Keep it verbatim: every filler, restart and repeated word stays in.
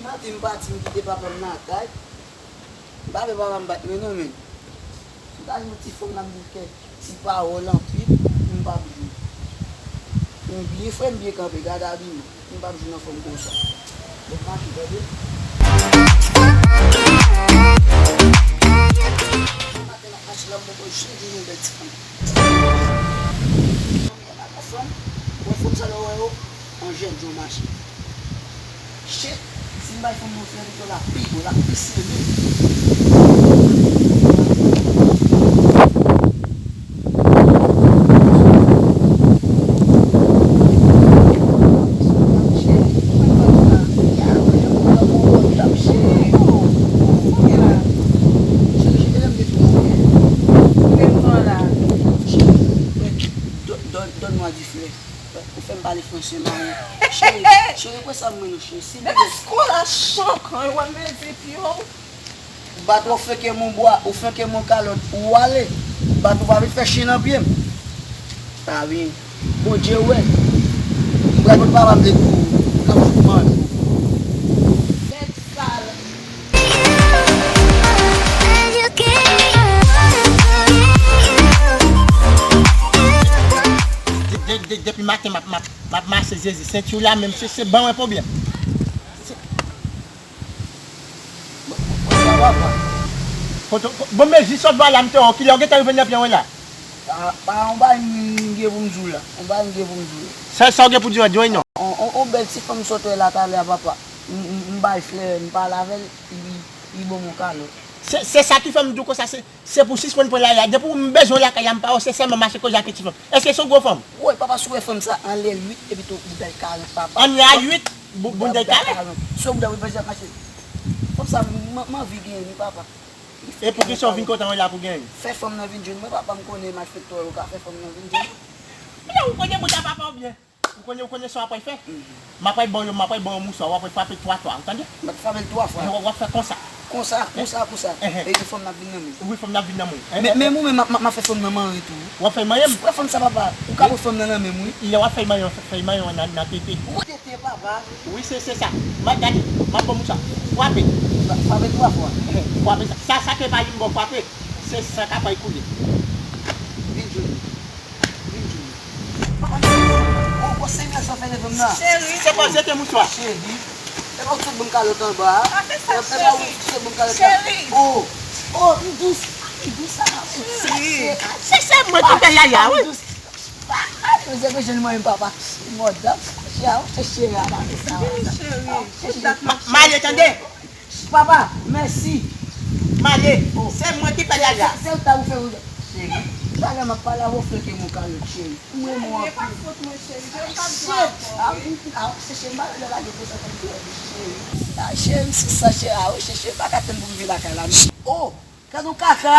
Maten m pati, m kite papa m lakay. M pa vle papa m bat mwen non, men. Si w ta jwenn yon ti fanm la, m di l kèk ti pawòl anpil, m p ap bliye. M byen fre, m byen kanpe, gade abiman. M p ap jwenn anfòm konsa. Bon, mache, tande. Maten la, mache la, m poko jwenn yon bèl ti fanm. Fanm, wè fanm sa lè w wè yo, an jèn jan mache. Shit, si m bay fanm nan flè, li la pi bon, la pi serye. Donne-moi du flè. Ou fè m pale franse, mari. Cheri, cheri, pran sa mwen non, cheri. Si m te gen Eskolachon kan yo mezi pye w. Bat ou fenke mon bwa, ou fenke mon kalòt, ou ale. Bat ou pa vin fè chen nan pye m. Pa vin. Bondye wè. M pral pot papa m te tou. L ap fout manje. Tèt sal. De- de- de- Depi maten m ap, m ap, m ap mache Jezi. Senti w la menm, se, se ban mwen pwoblèm. Se- Bon, bon, sa va, pa. Kote, ko- bon, men jis sot vwa la, m te wè w. Kilè w gentan rive nan pye w la? Pa, pa, yon bagay m gen pou m di w la. Yon bagay m gen pou m di w la. Sa, sa w gen pou di w, di w non. On, on, on bèl ti fanm sot wè la talè a, papa. M, m, m bay flè, m pale avè l, li, li ban m yon kalòt. Se, se sa ki fè m di w konsa, se, se pou sispann pran lari a. Depi w m bezwen w lakay la, m pa wè w, se sèlman mache koze ak yon ti fanm. Èske se yon gwo fanm? Woy, papa, si w wè fanm sa, anlè uit, epi tou boudal karant, papa. Anlè a uit, bou- boudal karant. Si w boudal, boudal karant, mache. Fanm sa, m, m, m anvi genyen li, papa. E poukisa w vin kontan w la pou genyen? Fè fanm nan vin jwenn mwen, papa, m konnen malfektè yo ka fè fanm nan vin jwenn mwen. Ou konnen bouda papa w byen. Ou konnen, ou konnen sa w ap fè? M ap ba w, m ap ba w yon mouswa, w ap frape twa fwa, ou tande? M ap frape l twa fwa. W ap fè konsa. Konsa, konsa, konsa. Epi fanm nan ap vin nan men. Wi, fanm nan ap vin nan men. Men, men ou menm, m ap, m ap fè fanm nan manyen tou. W ap fè manyen? Ou wè fanm sa, papa, ou ka pran fanm nan nan men m, wi. Lè w ap fè manyen, fè manyen nan, nan tete. Ou tete, papa. Wi, se, se sa. M ap gade, m ap ba w mouswa. Frape. Frape twa fwa. Frape sa. Sa, sa ke pa li m ba w frape. Se san k ap koule. Vin jwenn mwen. Vin jwenn mwen. Papa, oh, oh, Senyè, sa w fè devan m nan. Cheri. Se pa w jete mouswa. Cheri. E pa w ki sot ban m kalòt anba a. Pa fè sa, cheri. E pa w ki sot ban m kalòt la. Cheri. Oh, oh, m dous. M dous, ah, m dous. Cheri. Se, se mwen ki fè yaya, wi. M dous. Ah, ah, mezanmi, jwenn mwen, papa. Mòd, ah, cheri, ah, cheri, ah, pa fè sa. Vini, cheri. Ah, cheri. M ale, tande. Papa, mèsi. M ale. Oh. Se mwen ki fè yaya. Se, se, se ou ta ou fè ou. Cheri, talè m ap pale avè w, fenke m yon kalòt, cheri. M renmen w anpil. Cheri, e pa fòt mwen, cheri. Je pa dwe avè w. Ah, ah, cheri, m pa lè lage konsa, cheri. Ah, cheri, m sou sa, cheri. Ah, wi, cheri, cheri, pa ka tann pou m vin lakay la, non. Oh, gad yon kaka.